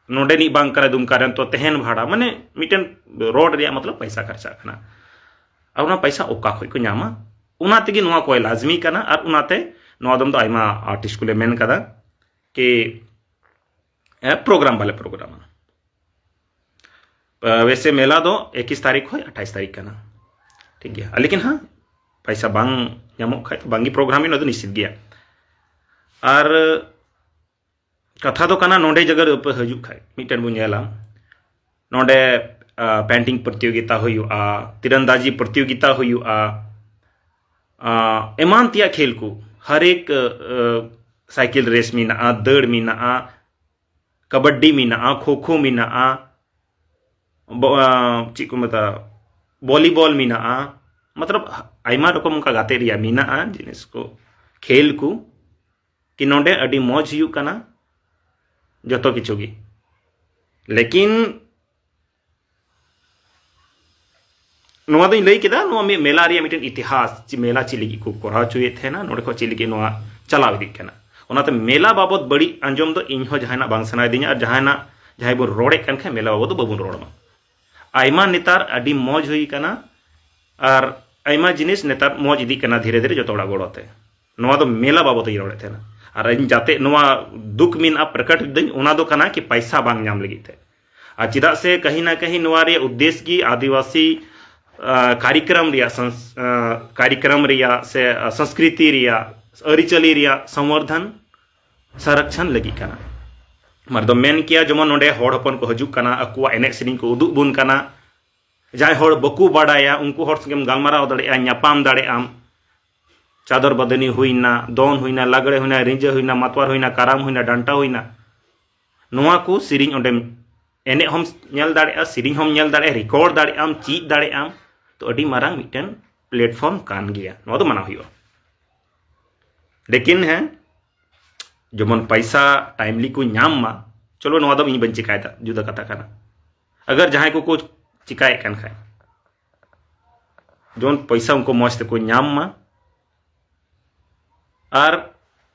ᱱᱚᱰᱮᱱᱤᱡ ᱵᱟᱝ ᱠᱟᱱᱟᱭ ᱫᱩᱢᱠᱟ ᱨᱮᱱ, ᱛᱚ ᱛᱟᱦᱮᱱ ᱵᱷᱟᱲᱟ, ᱢᱟᱱᱮ ᱢᱤᱫᱴᱮᱱ ᱨᱳᱰ ᱨᱮᱭᱟᱜ ᱢᱚᱛᱞᱚᱵ ᱯᱚᱭᱥᱟ ᱠᱷᱚᱨᱪᱟᱜ ᱠᱟᱱᱟ᱾ ᱟᱨ ᱚᱱᱟ ᱯᱚᱭᱥᱟ ᱚᱠᱟ ᱠᱷᱚᱡ ᱠᱚ ᱧᱟᱢᱟ? ᱚᱱᱟ ᱛᱮᱜᱮ ᱱᱚᱣᱟ ᱠᱚᱭ ᱞᱟᱡᱢᱤ ᱠᱟᱱᱟ᱾ ᱟᱨ ᱚᱱᱟᱛᱮ ᱱᱚᱣᱟ ᱫᱚᱢ ᱫᱚ ᱟᱭᱢᱟ ᱟᱨᱴᱤᱥᱴ ᱠᱚᱞᱮ ᱢᱮᱱ ᱠᱟᱫᱟ ᱠᱤ, ᱮ, ᱯᱨᱳᱜᱨᱟᱢ ᱵᱟᱞᱮ ᱯᱨᱳᱜᱨᱟᱢᱟ᱾ ᱟ, ᱣᱮᱥᱮ ᱢᱮᱞᱟ ᱫᱚ ᱮᱠᱤᱥ ᱛᱟᱹᱨᱤᱠᱷ ᱠᱷᱚᱡ ᱟᱴᱷᱟᱭᱤᱥ ᱛᱟᱹᱨᱤᱠᱷ ᱠᱟᱱᱟ, ᱴᱷᱤᱠ ᱜᱮᱭᱟ᱾ ᱞᱮᱠᱤᱱ ᱦᱟᱸ, ᱯᱚᱭᱥᱟ ᱵᱟᱝ ᱧᱟᱢᱚᱜ ᱠᱷᱟᱡ ᱫᱚ ᱵᱟᱝᱜᱮ ᱯᱨᱳᱜᱨᱟᱢ ᱦᱩᱭᱩᱜᱼᱟ, ᱚᱱᱟ ᱫᱚ ᱱᱤᱥᱪᱤᱛ ᱜᱮᱭᱟ᱾ ᱟᱨ ᱠᱟᱛᱷᱟ ᱫᱚ ᱠᱟᱱᱟ, ᱱᱚᱰᱮ ᱡᱟᱭᱜᱟ ᱨᱮ ᱟᱯᱮ ᱦᱤᱡᱩᱜ ᱠᱷᱟᱡ ᱢᱤᱫᱴᱮᱱ ᱵᱚᱱ ᱧᱮᱞᱟ, ᱱᱚᱰᱮ ᱯᱮᱱᱴᱤᱝ ᱯᱨᱚᱛᱤᱭᱳᱜᱤᱛᱟ ᱦᱩᱭᱩᱜᱼᱟ, ᱛᱤᱨᱟᱱᱫᱟᱡᱤ ᱯᱨᱚᱛᱤᱭᱳᱜᱤᱛᱟ ᱦᱩᱭᱩᱜᱼᱟ, ᱮᱢᱟᱱ ᱛᱮᱭᱟᱜ ᱠᱷᱮᱞ ᱠᱚ, ᱦᱟᱨᱮᱠ ᱥᱟᱭᱠᱮᱞ ᱨᱮᱥ ᱢᱮᱱᱟᱜᱼᱟ, ᱫᱟᱹᱲ ᱢᱮᱱᱟᱜᱼᱟ, ᱠᱟᱵᱟᱰᱤ ᱢᱮᱱᱟᱜᱼᱟ, ᱠᱷᱳ ᱠᱷᱳ ᱢᱮᱱᱟᱜᱼᱟ, ᱪᱮᱫ ᱠᱚ ᱢᱮᱛᱟᱜᱼᱟ, ᱵᱷᱚᱞᱤᱵᱚᱞ ᱢᱮᱱᱟᱜᱼᱟ᱾ ᱢᱚᱛᱞᱚᱵ ᱟᱭᱢᱟ ᱨᱚᱠᱚᱢ ᱚᱱᱠᱟ ᱜᱟᱛᱮ ᱨᱮᱭᱟᱜ ᱢᱮᱱᱟᱜᱼᱟ ᱡᱤᱱᱤᱥ ᱠᱚ, ᱠᱷᱮᱞ ᱠᱚ, ᱠᱤ ᱱᱚᱰᱮ ᱟᱹᱰᱤ ᱢᱚᱡᱽ ᱦᱩᱭᱩᱜ ᱠᱟᱱᱟ ᱡᱚᱛᱚ ᱠᱤᱪᱷᱩ ᱜᱮ᱾ ᱞᱮᱠᱤᱱ ᱱᱚᱣᱟ ᱫᱚᱧ ᱞᱟᱹᱭ ᱠᱮᱫᱟ, ᱱᱚᱣᱟ ᱢᱤᱫ ᱢᱮᱞᱟ ᱨᱮᱭᱟᱜ ᱢᱤᱫᱴᱮᱱ ᱤᱛᱤᱦᱟᱥ, ᱪᱮ ᱢᱮᱞᱟ ᱪᱮᱫ ᱞᱟᱹᱜᱤᱫ ᱠᱚ ᱠᱚᱨᱟᱣ ᱦᱚᱪᱚᱭᱮᱫ ᱛᱟᱦᱮᱱᱟ, ᱱᱚᱰᱮ ᱠᱷᱚᱱ ᱪᱮᱫ ᱞᱟᱹᱜᱤᱫ ᱱᱚᱣᱟ ᱪᱟᱞᱟᱣ ᱤᱫᱤᱜ ᱠᱟᱱᱟ᱾ ᱚᱱᱟᱛᱮ ᱢᱮᱞᱟ ᱵᱟᱵᱚᱛ ᱵᱟᱹᱲᱤᱡ ᱟᱸᱡᱚᱢ ᱫᱚ ᱤᱧ ᱦᱚᱸ ᱡᱟᱦᱟᱱᱟᱜ ᱵᱟᱝ ᱥᱟᱱᱟᱭᱮᱫᱤᱧᱟ, ᱟᱨ ᱡᱟᱦᱟᱱᱟᱜ, ᱡᱟᱦᱟᱸᱭ ᱵᱚᱱ ᱨᱚᱲᱮᱫ ᱠᱟᱱ ᱠᱷᱟᱱ ᱢᱮᱞᱟ ᱵᱟᱵᱚᱛ ᱫᱚ ᱵᱟᱵᱚᱱ ᱨᱚᱲ ᱢᱟ᱾ ᱟᱭᱢᱟ ᱱᱮᱛᱟᱨ ᱟᱹᱰᱤ ᱢᱚᱡᱽ ᱦᱩᱭ ᱟᱠᱟᱱᱟ, ᱟᱨ ᱟᱭᱢᱟ ᱡᱤᱱᱤᱥ ᱱᱮᱛᱟᱨ ᱢᱚᱡᱽ ᱤᱫᱤᱜ ᱠᱟᱱᱟ ᱫᱷᱤᱨᱮ ᱫᱷᱤᱨᱮ ᱡᱚᱛᱚ ᱦᱚᱲᱟᱜ ᱜᱚᱲᱚ ᱛᱮ᱾ ᱱᱚᱣᱟ ᱫᱚ ᱢᱮᱞᱟ ᱵᱟᱵᱚᱛ ᱤᱧ ᱨᱚᱲᱮᱫ ᱛᱟᱦᱮᱱᱟ᱾ ᱟᱨ ᱤᱧ ᱡᱟᱛᱮ ᱱᱚᱣᱟ ᱫᱩᱠ ᱢᱮᱱᱟᱜᱼᱟ ᱯᱨᱚᱠᱟᱴ ᱫᱟᱹᱧ, ᱚᱱᱟ ᱫᱚ ᱠᱟᱱᱟ ᱠᱤ ᱯᱟᱭᱥᱟ ᱵᱟᱝ ᱧᱟᱢ ᱞᱟᱹᱜᱤᱫ ᱛᱮ᱾ ᱟᱨ ᱪᱮᱫᱟᱜ ᱥᱮ ᱠᱟᱹᱦᱤ ᱱᱟ ᱠᱟᱹᱦᱤ ᱱᱚᱣᱟ ᱨᱮᱭᱟᱜ ᱩᱫᱽᱫᱮᱥ ᱜᱮ ᱟᱹᱫᱤᱵᱟᱹᱥᱤ ᱠᱟᱨᱤᱠᱨᱚᱢ ᱨᱮᱭᱟᱜ ᱥᱚᱝᱥ-, ᱠᱟᱨᱤᱠᱨᱚᱢ ᱨᱮᱭᱟᱜ ᱥᱮ ᱥᱚᱝᱥᱠᱨᱤᱛᱤ ᱨᱮᱭᱟᱜ, ᱟᱹᱨᱤᱪᱟᱹᱞᱤ ᱨᱮᱭᱟᱜ ᱥᱚᱝᱣᱚᱨᱫᱷᱚᱱ, ᱥᱚᱝᱨᱚᱠᱷᱚᱱ ᱞᱟᱹᱜᱤᱫ ᱠᱟᱱᱟ᱾ ᱢᱟᱨᱮ ᱫᱚ ᱢᱮᱱ ᱠᱮᱭᱟ ᱡᱮᱢᱚᱱ ᱱᱚᱰᱮ ᱦᱚᱲ ᱦᱚᱯᱚᱱ ᱠᱚ ᱦᱤᱡᱩᱜ ᱠᱟᱱᱟ, ᱟᱠᱚᱣᱟᱜ ᱮᱱᱮᱡ ᱥᱮᱨᱮᱧ ᱠᱚ ᱩᱫᱩᱜ ᱵᱚᱱ ᱠᱟᱱᱟ, ᱡᱟᱦᱟᱸᱭ ᱦᱚᱲ ᱵᱟᱠᱚ ᱵᱟᱰᱟᱭᱟ ᱩᱱᱠᱩ ᱦᱚᱲ ᱥᱚᱸᱜᱮᱢ ᱜᱟᱞᱢᱟᱨᱟᱣ ᱫᱟᱲᱮᱭᱟᱜᱼᱟ, ᱧᱟᱯᱟᱢ ᱫᱟᱲᱮᱭᱟᱜ ᱟᱢ᱾ ᱪᱟᱫᱚᱨ ᱵᱟᱹᱫᱟᱹᱱᱤ ᱦᱩᱭᱱᱟ, ᱫᱚᱝ ᱦᱩᱭᱱᱟ, ᱞᱟᱜᱽᱲᱮ ᱦᱩᱭᱱᱟ, ᱨᱤᱸᱡᱟᱹ ᱦᱩᱭᱱᱟ, ᱢᱟᱛᱣᱟᱨ ᱦᱩᱭᱱᱟ, ᱠᱟᱨᱟᱢ ᱦᱩᱭᱱᱟ, ᱰᱟᱱᱴᱟ ᱦᱩᱭᱱᱟ, ᱱᱚᱣᱟ ᱠᱚ ᱥᱮᱨᱮᱧ ᱚᱸᱰᱮᱢ ᱮᱱᱮᱡ ᱦᱚᱸᱢ ᱧᱮᱞ ᱫᱟᱲᱮᱭᱟᱜᱼᱟ, ᱥᱮᱨᱮᱧ ᱦᱚᱸᱢ ᱧᱮᱞ ᱫᱟᱲᱮᱭᱟᱜᱼᱟ, ᱨᱮᱠᱚᱨᱰ ᱫᱟᱲᱮᱭᱟᱜ ᱟᱢ, ᱪᱮᱫ ᱫᱟᱲᱮᱭᱟᱜ ᱟᱢ᱾ ᱛᱚ ᱟᱹᱰᱤ ᱢᱟᱨᱟᱝ ᱢᱤᱫᱴᱮᱱ ᱯᱞᱮᱴᱯᱷᱚᱨᱢ ᱠᱟᱱ ᱜᱮᱭᱟ, ᱱᱚᱣᱟ ᱫᱚ ᱢᱟᱱᱟᱣ ᱦᱩᱭᱩᱜᱼᱟ᱾ ᱞᱮᱠᱤᱱ ᱦᱮᱸ, ᱡᱮᱢᱚᱱ ᱯᱚᱭᱥᱟ ᱴᱟᱭᱤᱢᱞᱤ ᱠᱚ ᱧᱟᱢ ᱢᱟ, ᱪᱚᱞᱚ ᱱᱚᱣᱟ ᱫᱚ ᱤᱧ ᱵᱟᱹᱧ ᱪᱮᱠᱟᱭᱮᱫᱟ, ᱡᱩᱫᱟᱹ ᱠᱟᱛᱷᱟ ᱠᱟᱱᱟ᱾ ᱟᱜᱟᱨ ᱡᱟᱦᱟᱸᱭ ᱠᱚᱠᱚ ᱪᱮᱠᱟᱭᱮᱫ ᱠᱟᱱ ᱠᱷᱟᱡ, ᱡᱮᱢᱚᱱ ᱯᱚᱭᱥᱟ ᱩᱱᱠᱩ ᱢᱚᱡᱽ ᱛᱮᱠᱚ ᱧᱟᱢ ᱢᱟ, ᱟᱨ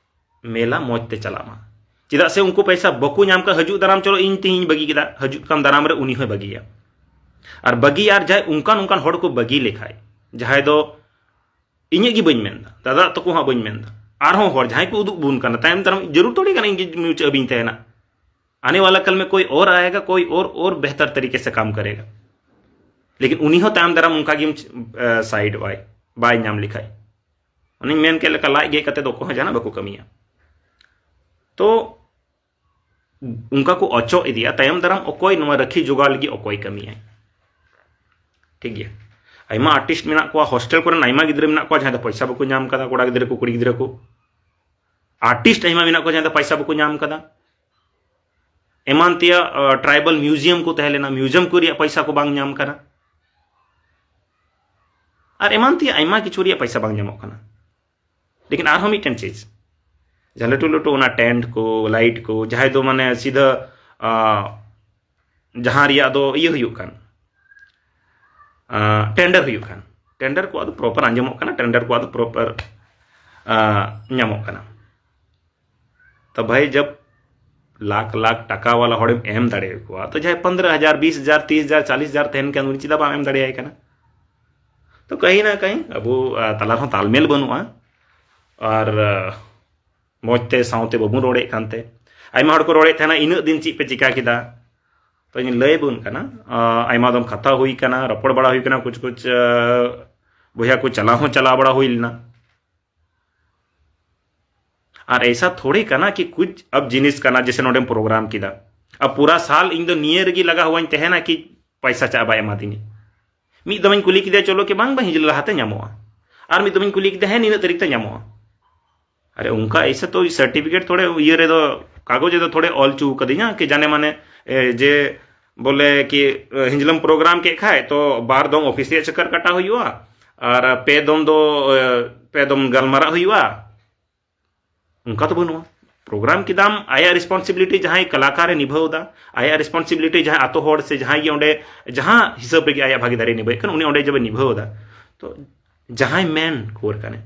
ᱢᱮᱞᱟ ᱢᱚᱡᱽ ᱛᱮ ᱪᱟᱞᱟᱜ ᱢᱟ᱾ ᱪᱮᱫᱟᱜ ᱥᱮ ᱩᱱᱠᱩ ᱯᱚᱭᱥᱟ ᱵᱟᱠᱚ ᱧᱟᱢ ᱠᱷᱟᱱ ᱦᱤᱡᱩᱜ ᱫᱟᱨᱟᱢ, ᱪᱚᱞᱚ ᱤᱧ ᱛᱮᱦᱤᱧ ᱵᱟᱹᱜᱤ ᱠᱮᱫᱟ, ᱦᱤᱡᱩᱜ ᱠᱟᱱ ᱫᱟᱨᱟᱢ ᱨᱮ ᱩᱱᱤ ᱦᱚᱸᱭ ᱵᱟᱹᱜᱤᱭᱟ᱾ ᱟᱨ ᱵᱟᱹᱜᱤ, ᱟᱨ ᱡᱟᱦᱟᱸᱭ ᱚᱱᱠᱟᱱ ᱚᱱᱠᱟᱱ ᱦᱚᱲ ᱠᱚ ᱵᱟᱹᱜᱤ ᱞᱮᱠᱷᱟᱡ, ᱡᱟᱦᱟᱸᱭ ᱫᱚ ᱤᱧᱟᱹᱜ ᱜᱮ ᱵᱟᱹᱧ ᱢᱮᱱᱫᱟ, ᱫᱟᱫᱟ ᱛᱟᱠᱚ ᱦᱚᱸ ᱵᱟᱹᱧ ᱢᱮᱱᱫᱟ, ᱟᱨᱦᱚᱸ ᱦᱚᱲ ᱡᱟᱦᱟᱸᱭ ᱠᱚ ᱩᱫᱩᱜ ᱵᱚᱱ ᱠᱟᱱᱟ, ᱛᱟᱭᱚᱢ ᱫᱟᱨᱟᱢ ᱡᱟᱹᱨᱩᱲ ᱛᱷᱚᱲᱤ ᱠᱟᱱᱟ ᱤᱧ ᱜᱮ ᱢᱩᱪᱟᱹᱫ ᱦᱟᱹᱵᱤᱧ ᱛᱟᱦᱮᱱᱟ᱾ आने वाला कल में कोई और आएगा, कोई और, और बेहतर तरीके से काम करेगा। लेकिन ᱩᱱᱤ ᱦᱚᱸ ᱛᱟᱭᱚᱢ ᱫᱟᱨᱟᱢ ᱚᱱᱠᱟ ᱜᱮ ᱥᱟᱭᱤᱰᱚᱜᱼᱟᱭ, ᱵᱟᱭ ᱧᱟᱢ ᱞᱮᱠᱷᱟᱡ᱾ ᱚᱱᱮᱧ ᱢᱮᱱ ᱠᱮᱫ ᱞᱮᱠᱟ, ᱞᱟᱡ ᱜᱮᱫ ᱠᱟᱛᱮ ᱫᱚ ᱚᱠᱚᱭ ᱦᱚᱸ ᱡᱟᱦᱟᱱᱟᱜ ᱵᱟᱠᱚ ᱠᱟᱹᱢᱤᱭᱟ᱾ ᱛᱚ ᱚᱱᱠᱟ ᱠᱚ ᱚᱪᱚᱜ ᱤᱫᱤᱭᱟ, ᱛᱟᱭᱚᱢ ᱫᱟᱨᱟᱢ ᱚᱠᱚᱭ ᱱᱚᱣᱟ ᱨᱟᱹᱠᱷᱤ ᱡᱚᱜᱟᱣ ᱞᱟᱹᱜᱤᱫ ᱚᱠᱚᱭ ᱠᱟᱹᱢᱤᱭᱟᱭ? ᱴᱷᱤᱠ ᱜᱮᱭᱟ᱾ ᱟᱭᱢᱟ ᱟᱨᱴᱤᱥᱴ ᱢᱮᱱᱟᱜ ᱠᱚᱣᱟ, ᱦᱳᱥᱴᱮᱞ ᱠᱚᱨᱮᱱ ᱟᱭᱢᱟ ᱜᱤᱫᱽᱨᱟᱹ ᱢᱮᱱᱟᱜ ᱠᱚᱣᱟ ᱡᱟᱦᱟᱸᱭ ᱫᱚ ᱯᱚᱭᱥᱟ ᱵᱟᱠᱚ ᱧᱟᱢ ᱠᱟᱫᱟ, ᱠᱚᱲᱟ ᱜᱤᱫᱽᱨᱟᱹ ᱠᱚ, ᱠᱩᱲᱤ ᱜᱤᱫᱽᱨᱟᱹ ᱠᱚ᱾ ᱟᱨᱴᱤᱥᱴ ᱟᱭᱢᱟ ᱢᱮᱱᱟᱜ ᱠᱚᱣᱟ ᱡᱟᱦᱟᱸᱭ ᱫᱚ ᱯᱚᱭᱥᱟ ᱵᱟᱠᱚ ᱧᱟᱢ ᱠᱟᱫᱟ᱾ ᱮᱢᱟᱱ ᱛᱮᱭᱟᱜ ᱴᱨᱟᱭᱵᱟᱞ ᱢᱤᱭᱩᱡᱤᱭᱟᱢ ᱠᱚ ᱛᱟᱦᱮᱸ ᱞᱮᱱᱟ, ᱢᱤᱭᱩᱡᱤᱭᱟᱢ ᱠᱚ ᱨᱮᱭᱟᱜ ᱯᱚᱭᱥᱟ ᱠᱚ ᱵᱟᱝ ᱧᱟᱢ ᱠᱟᱱᱟ᱾ ᱟᱨ ᱮᱢᱟᱱ ᱛᱮᱭᱟᱜ ᱟᱭᱢᱟ ᱠᱤᱪᱷᱩ ᱨᱮᱭᱟᱜ ᱯᱚᱭᱥᱟ ᱵᱟᱝ ᱧᱟᱢᱚᱜ ᱠᱟᱱᱟ᱾ ᱞᱮᱠᱤᱱ ᱟᱨᱦᱚᱸ ᱢᱤᱫᱴᱮᱱ ᱪᱤᱡᱽ, ᱡᱟᱦᱟᱸ ᱞᱟᱹᱴᱩ ᱞᱟᱹᱴᱩ ᱚᱱᱟ ᱴᱮᱱᱴ ᱠᱚ, ᱞᱟᱭᱤᱴ ᱠᱚ, ᱡᱟᱦᱟᱸᱭ ᱫᱚ ᱢᱟᱱᱮ ᱥᱤᱫᱷᱟᱹ, ᱟᱸ, ᱡᱟᱦᱟᱸ ᱨᱮᱭᱟᱜ ᱫᱚ ᱤᱭᱟᱹ ᱦᱩᱭᱩᱜ ᱠᱟᱱ, ᱟᱸ, ᱴᱮᱱᱰᱟᱨ ᱦᱩᱭᱩᱜ ᱠᱟᱱ, ᱴᱮᱱᱰᱟᱨ ᱠᱚᱣᱟᱜ ᱫᱚ ᱯᱨᱚᱯᱟᱨ ᱟᱸᱡᱚᱢᱚᱜ ᱠᱟᱱᱟ, ᱴᱮᱱᱰᱟᱨ ᱠᱚᱣᱟᱜ ᱫᱚ ᱯᱨᱚᱯᱟᱨ, ᱟᱸ, ᱧᱟᱢᱚᱜ ᱠᱟᱱᱟ᱾ ᱛᱚ ᱵᱷᱟᱭ, ᱡᱟᱵ ᱞᱟᱠᱷ ᱞᱟᱠᱷ ᱴᱟᱠᱟ ᱣᱟᱞᱟ ᱦᱚᱲᱮᱢ ᱮᱢ ᱫᱟᱲᱮᱭᱟᱠᱚᱣᱟ, ᱛᱚ ᱡᱟᱦᱟᱸᱭ ᱯᱚᱱᱫᱽᱨᱚ ᱦᱟᱡᱟᱨ, ᱵᱤᱥ ᱦᱟᱡᱟᱨ, ᱛᱤᱥ ᱦᱟᱡᱟᱨ, ᱪᱟᱞᱤᱥ ᱦᱟᱡᱟᱨ ᱛᱟᱦᱮᱱ ᱠᱟᱱ, ᱩᱱᱤ ᱪᱮᱫᱟᱜ ᱵᱟᱢ ᱮᱢ ᱫᱟᱲᱮᱭᱟᱭ ᱠᱟᱱᱟ? ᱛᱚ ᱠᱟᱹᱦᱤ ᱱᱟ ᱠᱟᱹᱦᱤ ᱟᱵᱚ, ᱟ, ᱛᱟᱞᱟ ᱨᱮᱦᱚᱸ ᱛᱟᱞᱢᱮᱞ ᱵᱟᱹᱱᱩᱜᱼᱟ᱾ ᱟᱨ, ᱟ, ᱢᱚᱡᱽ ᱛᱮ ᱥᱟᱶᱛᱮ ᱵᱟᱵᱚᱱ ᱨᱚᱲᱮᱫ ᱠᱟᱱᱛᱮ, ᱟᱭᱢᱟ ᱦᱚᱲ ᱠᱚ ᱨᱚᱲᱮᱫ ᱛᱟᱦᱮᱱᱟ, "ᱤᱱᱟᱹᱜ ᱫᱤᱱ ᱪᱮᱫ ᱯᱮ ᱪᱤᱠᱟ ᱠᱮᱫᱟ?" ᱛᱚ ᱤᱧ ᱞᱟᱹᱭ ᱟᱵᱚᱱ ᱠᱟᱱᱟ, ᱟ, ᱟᱭᱢᱟ ᱫᱚᱢ ᱠᱟᱛᱷᱟ ᱦᱩᱭ ᱠᱟᱱᱟ, ᱨᱚᱯᱚᱲ ᱵᱟᱲᱟ ᱦᱩᱭ ᱠᱟᱱᱟ, ᱠᱩᱪ ᱠᱩᱪ, ᱟ, ᱵᱚᱭᱦᱟ ᱠᱚ ᱪᱟᱞᱟᱣ ᱦᱚᱸ ᱪᱟᱞᱟᱣ ᱵᱟᱲᱟ ᱦᱩᱭ ᱞᱮᱱᱟ᱾ ᱟᱨ ᱮᱭᱥᱟ ᱛᱷᱚᱲᱤ ᱠᱟᱱᱟ ᱠᱤ ᱠᱩᱪ ᱟᱵ ᱡᱤᱱᱤᱥ ᱠᱟᱱᱟ, ᱡᱮᱥᱮ ᱱᱚᱰᱮᱢ ᱯᱨᱳᱜᱨᱟᱢ ᱠᱮᱫᱟ, ᱟᱨ ᱯᱩᱨᱟ ᱥᱟᱞ ᱤᱧ ᱫᱚ ᱱᱤᱭᱟᱹ ᱨᱮᱜᱮ ᱞᱟᱜᱟ ᱦᱚᱣᱟᱧ ᱛᱟᱦᱮᱱᱟ ᱠᱤ ᱯᱟᱭᱥᱟ ᱪᱟᱜ ᱵᱟᱭ ᱮᱢᱟ ᱫᱤᱧᱟ᱾ ᱢᱤᱫ ᱫᱚᱢᱤᱧ ᱠᱩᱞᱤ ᱠᱮᱫᱮᱭᱟ, "ᱪᱚᱞᱚ ᱠᱤ ᱵᱟᱝ, ᱵᱟᱝ, ᱦᱤᱡᱩᱜ ᱞᱟᱦᱟᱛᱮ ᱧᱟᱢᱚᱜᱼᱟ?" ᱟᱨ ᱢᱤᱫ ᱫᱚᱢᱤᱧ ᱠᱩᱞᱤ ᱠᱮᱫᱮᱭᱟ, "ᱦᱮᱸ, ᱱᱤᱱᱟᱹᱜ ᱛᱟᱹᱨᱤᱠᱷ ᱛᱮ ᱧᱟᱢᱚᱜᱼᱟ?" ᱟᱨᱮ ᱚᱱᱠᱟ ᱮᱭᱥᱟ ᱛᱚ ᱥᱟᱨᱴᱤᱯᱷᱤᱠᱮᱴ ᱛᱷᱚᱲᱮ ᱤᱭᱟᱹ ᱨᱮᱫᱚ ᱠᱟᱜᱚᱡᱽ ᱨᱮᱫᱚ ᱛᱷᱚᱲᱮ ᱚᱞ ᱦᱚᱪᱚ ᱠᱟᱫᱤᱧᱟ ᱠᱤ ᱡᱟᱱᱮ ᱢᱟᱱᱮ, ᱮ, ᱡᱮ ᱵᱚᱞᱮ ᱠᱤ, ᱮ, ᱦᱤᱡᱞᱟᱹᱢ ᱯᱨᱳᱜᱨᱟᱢ ᱠᱮᱫ ᱠᱷᱟᱡ ᱛᱚ ᱵᱟᱨ ᱫᱚᱢ ᱚᱯᱷᱤᱥ ᱨᱮᱭᱟᱜ ᱪᱟᱠᱟᱨ ᱠᱟᱴᱟᱣ ᱦᱩᱭᱩᱜᱼᱟ ᱟᱨ ᱯᱮ ᱫᱚᱢ ᱫᱚ, ᱮ, ᱯᱮ ᱫᱚᱢ ᱜᱟᱞᱢᱟᱨᱟᱜ ᱦᱩᱭᱩᱜᱼᱟ᱾ ᱚᱱᱠᱟ ᱫᱚ ᱵᱟᱹᱱᱩᱜᱼᱟ᱾ ᱯᱨᱳᱜᱨᱟᱢ ᱠᱮᱫᱟᱢ, ᱟᱭᱟᱜ ᱨᱮᱥᱯᱚᱱᱥᱤᱵᱤᱞᱤᱴᱤ ᱡᱟᱦᱟᱸᱭ ᱠᱟᱞᱟᱠᱟᱨ ᱮ ᱱᱤᱵᱷᱟᱹᱣ ᱮᱫᱟ, ᱟᱭᱟᱜ ᱨᱮᱥᱯᱚᱱᱥᱤᱵᱤᱞᱤᱴᱤ ᱡᱟᱦᱟᱸᱭ ᱟᱛᱳ ᱦᱚᱲ ᱥᱮ ᱡᱟᱦᱟᱸᱭ ᱜᱮ ᱚᱸᱰᱮ ᱡᱟᱦᱟᱸ ᱦᱤᱥᱟᱹᱵ ᱨᱮᱜᱮ ᱟᱭᱟᱜ ᱵᱷᱟᱜᱤᱫᱟᱨᱤ ᱱᱤᱵᱷᱟᱹᱣᱮᱫ ᱠᱟᱱ, ᱩᱱᱤ ᱚᱸᱰᱮ ᱡᱚᱵᱮ ᱱᱤᱵᱷᱟᱹᱣ ᱮᱫᱟ, ᱛᱚ ᱡᱟᱦᱟᱸᱭ ᱢᱮᱱ ᱠᱷᱚᱵᱚᱨ ᱠᱟᱱᱟᱭ,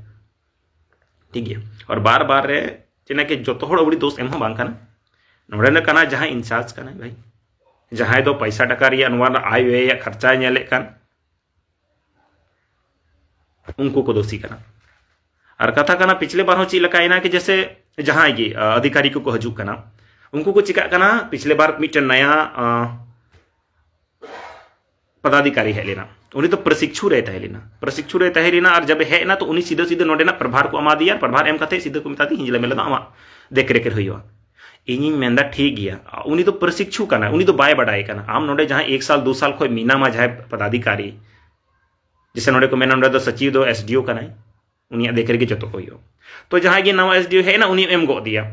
ᱴᱷᱤᱠ ᱜᱮᱭᱟ, ᱟᱨ ᱵᱟᱨ ᱵᱟᱨ ᱨᱮ ᱪᱮᱫᱟᱜ ᱠᱤ ᱡᱚᱛᱚ ᱦᱚᱲ ᱟᱹᱣᱲᱤ ᱫᱳᱥ ᱮᱢ ᱦᱚᱸ ᱵᱟᱝ ᱠᱟᱱᱟ᱾ ᱱᱚᱰᱮ ᱨᱮ ᱠᱟᱱᱟ ᱡᱟᱦᱟᱸᱭ ᱤᱱᱪᱟᱨᱡᱽ ᱠᱟᱱᱟᱭ ᱵᱷᱟᱭ, ᱡᱟᱦᱟᱸᱭ ᱫᱚ ᱯᱚᱭᱥᱟ ᱴᱟᱠᱟ ᱨᱮᱭᱟᱜ ᱱᱚᱣᱟ ᱨᱮᱱᱟᱜ ᱟᱭ ᱵᱮᱭᱟᱜ ᱠᱷᱚᱨᱪᱟᱭ ᱧᱮᱞᱮᱫ ᱠᱟᱱ, ᱩᱱᱠᱩ ᱠᱚ ᱫᱳᱥᱤ ᱠᱟᱱᱟ᱾ ᱟᱨ ᱠᱟᱛᱷᱟ ᱠᱟᱱᱟ, ᱯᱤᱪᱷᱞᱮ ᱵᱟᱨ ᱦᱚᱸ ᱪᱮᱫ ᱞᱮᱠᱟᱭᱮᱱᱟ ᱠᱤ ᱡᱮᱥᱮ ᱡᱟᱦᱟᱸᱭ ᱜᱮ, ᱟ, ᱚᱫᱷᱤᱠᱟᱨᱤ ᱠᱚᱠᱚ ᱦᱤᱡᱩᱜ ᱠᱟᱱᱟ, ᱩᱱᱠᱩ ᱠᱚ ᱪᱤᱠᱟᱜ ᱠᱟᱱᱟ, ᱯᱤᱪᱷᱞᱮ ᱵᱟᱨ ᱢᱤᱫᱴᱮᱱ ᱱᱟᱭᱟ, ᱟ, ᱯᱚᱫᱟᱫᱷᱤᱠᱟᱨᱤ ᱦᱮᱡ ᱞᱮᱱᱟ, ᱩᱱᱤ ᱫᱚ ᱯᱨᱚᱥᱤᱠᱪᱷᱩ ᱨᱮᱭ ᱛᱟᱦᱮᱸ ᱞᱮᱱᱟ, ᱯᱨᱚᱥᱤᱠᱪᱷᱩ ᱨᱮᱭ ᱛᱟᱦᱮᱸ ᱞᱮᱱᱟ, ᱟᱨ ᱡᱟᱵᱮ ᱦᱮᱡ ᱮᱱᱟ ᱛᱚ ᱩᱱᱤ ᱥᱤᱫᱷᱟᱹ ᱥᱤᱫᱷᱟᱹ ᱱᱚᱰᱮᱱᱟᱜ ᱯᱨᱚᱵᱷᱟᱨ ᱠᱚ ᱮᱢᱟ ᱫᱮᱭᱟ, ᱟᱨ ᱯᱨᱚᱵᱷᱟᱨ ᱮᱢ ᱠᱟᱛᱮ ᱥᱤᱫᱷᱟᱹ ᱠᱚ ᱢᱮᱛᱟ ᱫᱮᱭᱟ, "ᱦᱤᱡᱞᱟᱹ ᱢᱮᱞᱟ ᱫᱚ ᱟᱢᱟᱜ ᱫᱮᱠ ᱨᱮᱠ ᱨᱮ ᱦᱩᱭᱩᱜᱼᱟ᱾" ᱤᱧᱤᱧ ᱢᱮᱱᱫᱟ ᱴᱷᱤᱠ ᱜᱮᱭᱟ, ᱩᱱᱤ ᱫᱚ ᱯᱨᱚᱥᱤᱠᱪᱷᱩ ᱠᱟᱱᱟᱭ, ᱩᱱᱤ ᱫᱚ ᱵᱟᱭ ᱵᱟᱰᱟᱭ ᱠᱟᱱᱟ᱾ ᱟᱢ ᱱᱚᱰᱮ ᱡᱟᱦᱟᱸᱭ ᱮᱠ ᱥᱟᱞ ᱫᱩ ᱥᱟᱞ ᱠᱷᱚᱱ ᱢᱮᱱᱟᱢᱟ, ᱡᱟᱦᱟᱸᱭ ᱯᱚᱫᱟᱫᱷᱤᱠᱟᱨᱤ, ᱡᱮᱥᱮ ᱱᱚᱰᱮ ᱠᱚ ᱢᱮᱱᱟ ᱱᱚᱰᱮ ᱫᱚ ᱥᱚᱪᱤᱵᱽ ᱫᱚ ᱮᱥ ᱰᱤ ᱳ ᱠᱟᱱᱟᱭ, ᱩᱱᱤᱭᱟᱜ ᱫᱮᱠᱷ ᱨᱮᱜᱮ ᱡᱚᱛᱚ ᱠᱚ ᱦᱩᱭᱩᱜᱼᱟ᱾ ᱛᱚ ᱡᱟᱦᱟᱸᱭ ᱜᱮ ᱱᱟᱣᱟ ᱮᱥ ᱰᱤ ᱳ ᱦᱮᱡ ᱮᱱᱟ, ᱩᱱᱤ ᱮᱢ ᱜᱚᱫ ᱫᱮᱭᱟ,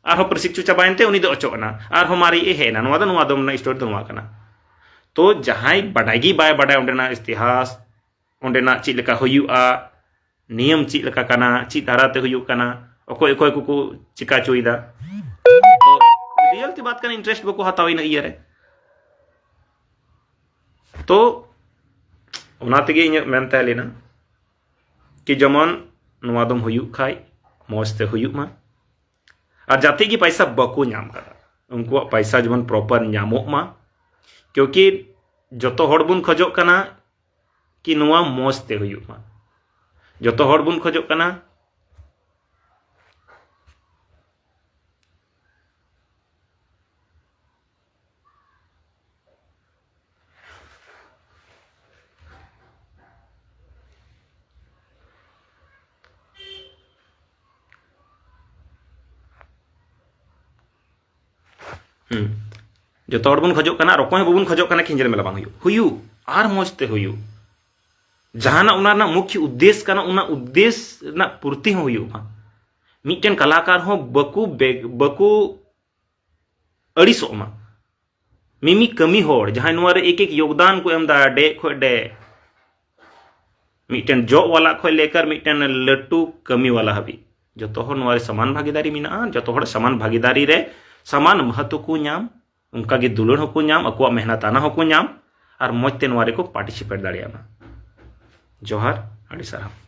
ᱟᱨᱦᱚᱸ ᱯᱨᱚᱥᱤᱠᱪᱷᱩ ᱪᱟᱵᱟᱭᱮᱱ ᱛᱮ ᱩᱱᱤ ᱫᱚ ᱚᱪᱚᱜ ᱮᱱᱟ, ᱟᱨᱦᱚᱸ ᱢᱟᱨᱮ ᱮ ᱦᱮᱡ ᱮᱱᱟ᱾ ᱱᱚᱣᱟ ᱫᱚ, ᱱᱚᱣᱟ ᱫᱚ ᱢᱟᱱᱮ ᱥᱴᱳᱨᱤ ᱫᱚ ᱱᱚᱣᱟ ᱠᱟᱱᱟ᱾ ᱛᱚ ᱡᱟᱦᱟᱸᱭ ᱵᱟᱰᱟᱭ ᱜᱮ ᱵᱟᱭ ᱵᱟᱰᱟᱭ ᱚᱸᱰᱮᱱᱟᱜ ᱤᱛᱤᱦᱟᱥ, ᱚᱸᱰᱮᱱᱟᱜ ᱪᱮᱫ ᱞᱮᱠᱟ ᱦᱩᱭᱩᱜᱼᱟ, ᱱᱤᱭᱚᱢ ᱪᱮᱫ ᱞᱮᱠᱟ ᱠᱟᱱᱟ, ᱪᱮᱫ ᱫᱷᱟᱨᱟᱛᱮ ᱦᱩᱭᱩᱜ ᱠᱟᱱᱟ, ᱚᱠᱚᱭ ᱚᱠᱚᱭ ᱠᱚᱠᱚ ᱪᱤᱠᱟ ᱦᱚᱪᱚᱭᱮᱫᱟ, ᱛᱚ ᱨᱤᱭᱮᱞ ᱛᱮ ᱵᱟᱛ ᱠᱟᱱᱟ, ᱤᱱᱴᱟᱨᱮᱥᱴ ᱵᱟᱠᱚ ᱦᱟᱛᱟᱣᱟ ᱤᱱᱟᱹ ᱤᱭᱟᱹ ᱨᱮ᱾ ᱛᱚ ᱚᱱᱟ ᱛᱮᱜᱮ ᱤᱧᱟᱹᱜ ᱢᱮᱱ ᱛᱟᱦᱮᱸ ᱞᱮᱱᱟ ᱠᱤ ᱡᱮᱢᱚᱱ ᱱᱚᱣᱟ ᱫᱚᱢ ᱦᱩᱭᱩᱜ ᱠᱷᱟᱡ ᱢᱚᱡᱽ ᱛᱮ ᱦᱩᱭᱩᱜ ᱢᱟ, ᱟᱨ ᱡᱟᱛᱮ ᱜᱮ ᱯᱟᱭᱥᱟ ᱵᱟᱠᱚ ᱧᱟᱢ ᱠᱟᱫᱟ ᱩᱱᱠᱩᱣᱟᱜ ᱯᱟᱭᱥᱟ ᱡᱮᱢᱚᱱ ᱯᱨᱚᱯᱟᱨ ᱧᱟᱢᱚᱜ ᱢᱟ, ᱠᱤᱭᱩᱠᱤ ᱡᱚᱛᱚ ᱦᱚᱲ ᱵᱚᱱ ᱠᱷᱚᱡᱚᱜ ᱠᱟᱱᱟ ᱠᱤ ᱱᱚᱣᱟ ᱢᱚᱡᱽ ᱛᱮ ᱦᱩᱭᱩᱜ ᱢᱟ᱾ ᱡᱚᱛᱚ ᱦᱚᱲ ᱵᱚᱱ ᱠᱷᱚᱡᱚᱜ ᱠᱟᱱᱟ᱾ ᱦᱩᱸ᱾ ᱡᱚᱛᱚ ᱦᱚᱲ ᱵᱚᱱ ᱠᱷᱚᱡᱚᱜ ᱠᱟᱱᱟ, ᱟᱨ ᱚᱠᱚᱭ ᱦᱚᱸ ᱵᱟᱵᱚᱱ ᱠᱷᱚᱡᱚᱜ ᱠᱟᱱᱟ ᱠᱷᱮᱧᱡᱮᱞ ᱢᱮᱞᱟ ᱵᱟᱝ ᱦᱩᱭᱩᱜ, ᱦᱩᱭᱩᱜ ᱟᱨ ᱢᱚᱡᱽ ᱛᱮ ᱦᱩᱭᱩᱜ᱾ ᱡᱟᱦᱟᱱᱟᱜ ᱚᱱᱟ ᱨᱮᱱᱟᱜ ᱢᱩᱠᱷᱭᱚ ᱩᱫᱽᱫᱮᱥ ᱠᱟᱱᱟ, ᱚᱱᱟ ᱩᱫᱽᱫᱮᱥ ᱨᱮᱱᱟᱜ ᱯᱩᱨᱛᱤ ᱦᱚᱸ ᱦᱩᱭᱩᱜ ᱢᱟ᱾ ᱢᱤᱫᱴᱮᱱ ᱠᱟᱞᱟᱠᱟᱨ ᱦᱚᱸ ᱵᱟᱠᱚ ᱵᱮᱜ-, ᱵᱟᱠᱚ ᱟᱹᱲᱤᱥᱚᱜ ᱢᱟ᱾ ᱢᱤᱢᱤ ᱠᱟᱹᱢᱤ ᱦᱚᱲ ᱡᱟᱦᱟᱸᱭ ᱱᱚᱣᱟ ᱨᱮ ᱮᱠ ᱮᱠ ᱭᱳᱜᱽᱫᱟᱱ ᱠᱚ ᱮᱢ ᱮᱫᱟ, ᱰᱮᱡ ᱠᱷᱚᱡ ᱰᱮᱡ, ᱢᱤᱫᱴᱮᱱ ᱡᱚᱜ ᱣᱟᱞᱟ ᱠᱷᱚᱡ ᱞᱮᱠᱟᱨ ᱢᱤᱫᱴᱮᱱ ᱞᱟᱹᱴᱩ ᱠᱟᱹᱢᱤ ᱣᱟᱞᱟ ᱦᱟᱹᱵᱤᱡ, ᱡᱚᱛᱚ ᱦᱚᱲ ᱱᱚᱣᱟ ᱨᱮ ᱥᱚᱢᱟᱱ ᱵᱷᱟᱜᱤᱫᱟᱨᱤ ᱢᱮᱱᱟᱜᱼᱟ᱾ ᱡᱚᱛᱚ ᱦᱚᱲ ᱥᱚᱢᱟᱱ ᱵᱷᱟᱜᱤᱫᱟᱨᱤ ᱨᱮ ᱥᱚᱢᱟᱱ ᱢᱚᱦᱚᱛ ᱠᱚ ᱧᱟᱢ, ᱚᱱᱠᱟᱜᱮ ᱫᱩᱞᱟᱹᱲ ᱦᱚᱸᱠᱚ ᱧᱟᱢ, ᱟᱠᱚᱣᱟᱜ ᱢᱮᱦᱱᱟᱛᱟᱱᱟ ᱦᱚᱸᱠᱚ ᱧᱟᱢ, ᱟᱨ ᱢᱚᱡᱽ ᱛᱮ ᱱᱚᱣᱟ ᱨᱮᱠᱚ ᱯᱟᱨᱴᱤᱥᱤᱯᱮᱴ ᱫᱟᱲᱮᱭᱟᱜ ᱢᱟ᱾ ᱡᱚᱦᱟᱨ, ᱟᱹᱰᱤ ᱥᱟᱨᱦᱟᱣ᱾